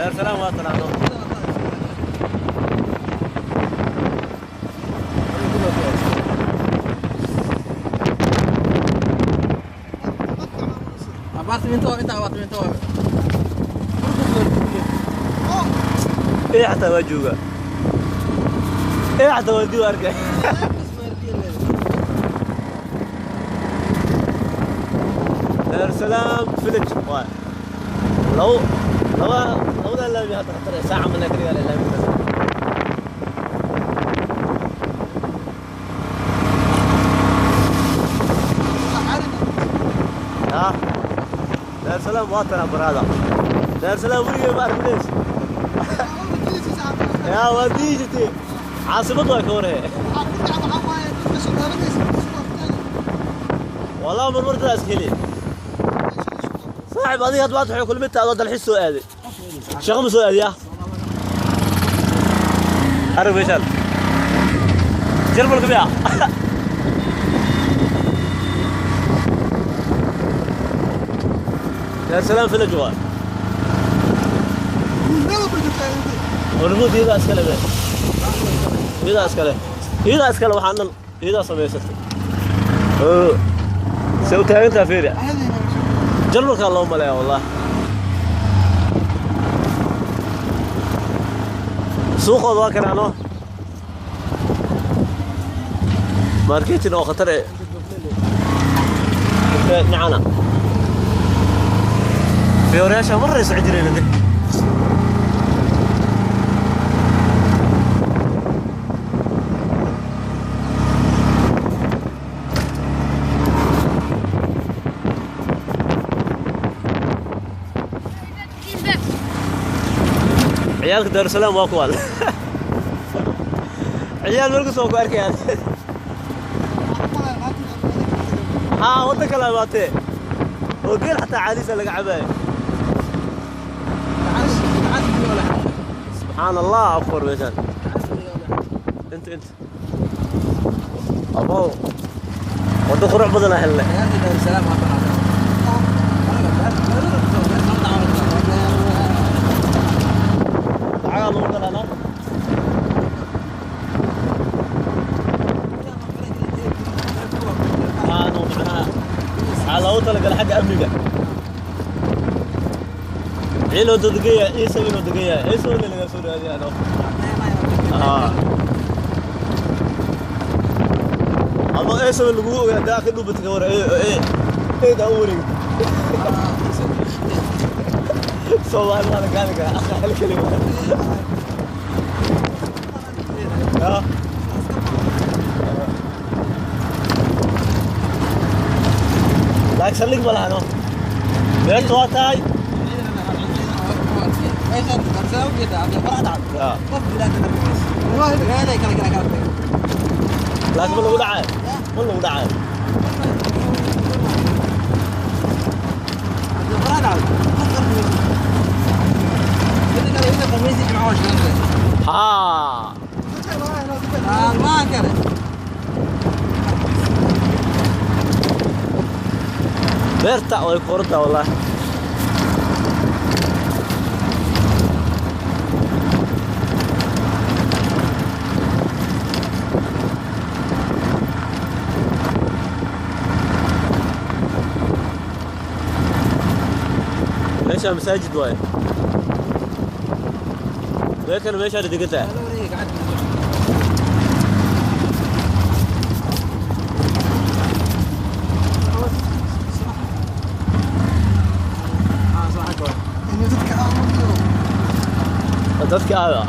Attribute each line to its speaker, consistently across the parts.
Speaker 1: Daarsalaam waa tanaano. Ee xataa waa joogaa. Ee xataa waa dib arkay. Daarsalaam village waay. Labo laba labada laami hadda khatar ee saaca malaa kaliya laami kasta. Ha? Daarsalaam waa tana baraada. Daarsalaam weligay ma arkin leys. Yaa waa diijitay. Caasimad waa ka warhe. Wallah marmar taas heli. Saaxib adiga hadda waxay kulmid tahay dalxiis soo aaday. Shaqo ma soo aadiyaa? Arag meeshaan. Jarmalka miyaa? Daarsalaam village waay. Hormuud iyadaa iskale be. Iyadaa iskale. Iyadaa iskale waxaan dhan iyadaa samaysatay. Oo. See u taagantaha fiiri. Jarmalkaa loo maleeyaa wallah. Suuqooda waa kanaano. Marketing oo khatar eh. Dhinacana. Fiyoorayaasha marray socon jireen de. Ciyaalka Daarsalaam waa kuwaan. Ciyaal meel kasoo ku arkayaan. Haa waddan kale imaatee. Oo geel xataa caadiisa laga cabaayo. Subxaan Allah akbar meeshaan. Inta inta. Abow. Waddo qurux badan aan helnay. Lacagaa lagu galaa no? Haa no macnaha waxaa loogu talagalay xagga amniga. Ciiloo degan yahay, ciise inuu degan yahay. Ciise wala laga soo raadiyaa no. Haa. Ama ciise lagu ogaa daa ka dhuubata ka war ee ee daa u wareeg. Soomaali waa la gaali karaa hal kelima. Haa. Laakiin saldhig ma laha no. Beertu waa tahay. Haa. Laakiin ma lagu dhacay. Ma lagu dhacay. Haa. Beerta way ku qoran tahay wallahi. Meeshaan masaajid waaye. Beertana meeshaan degan tahay. Dadka aada.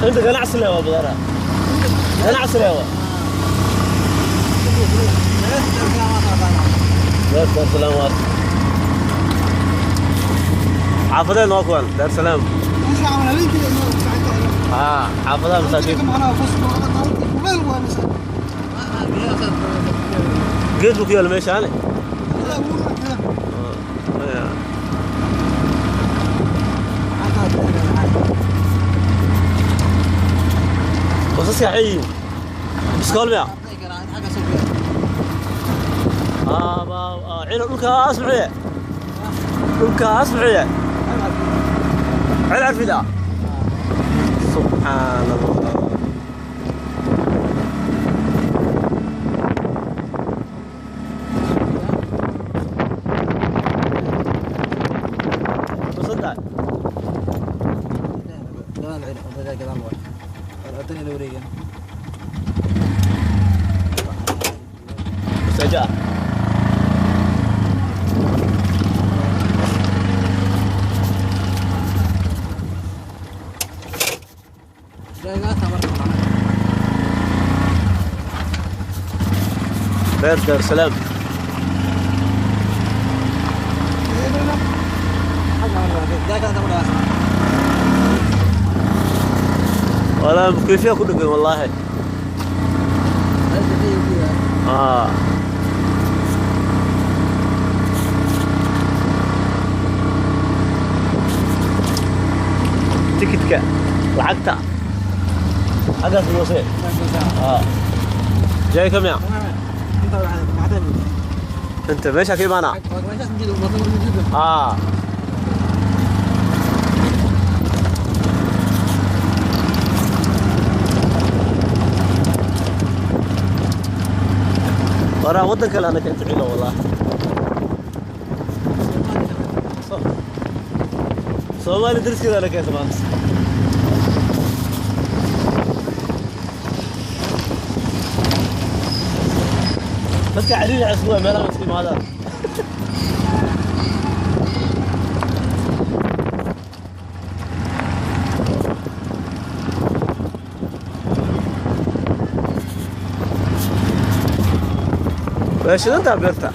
Speaker 1: Inta ganacsi leh waa badana. Ganacsi leh waa. Daarsalaam waa. Xaafadeen waa kuwan Daarsalaam. Haa xaafadaha masaakiinta. Geed buu ku yaala meeshaan. Basaska xayin. Iskool miya? Cilo dhulkaas muxuu yahay? Dhulkaas muxuu yahay? Cil carfid ah. Subxaan Allah. Masantahay? Masaja ah. Beer Dar Salaam. Walaa mukeyfiya ku dhegan wallaahi. Tikitka lacagta xaggaas goosee. Jaay ka miya? Inta meesha ka imaanaa. Waraa waddan kale ana ka inticilo wallahi. Soomaali dariskeeda ana keenta maanta. Dadka cariiri cusub waa meelaha iska imaadaan. Waa shidantaa beerta.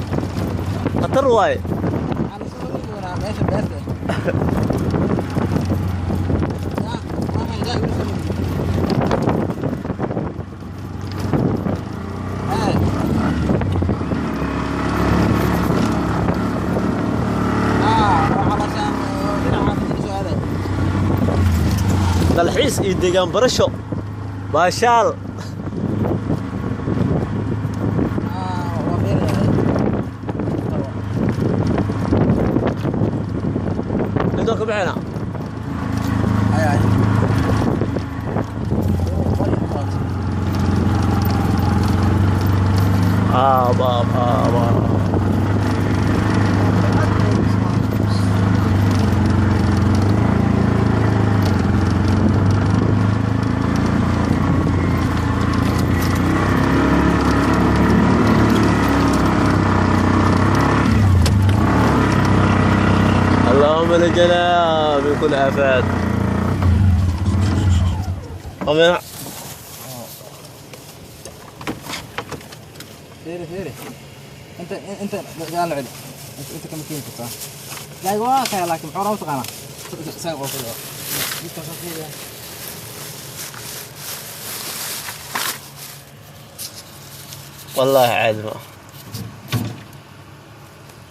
Speaker 1: Khatar waaye. Dalxiis iyo deegaan barasho. Baashaal. Intuu ka bixina? Ba. اللهم نجنا من كل آفات. طبعا.
Speaker 2: فيري فيري. انت قال علي. انت كم كيلو صح؟ لا واقع لكن حرام تقنا. سايق وكذا.
Speaker 1: والله عادي ما.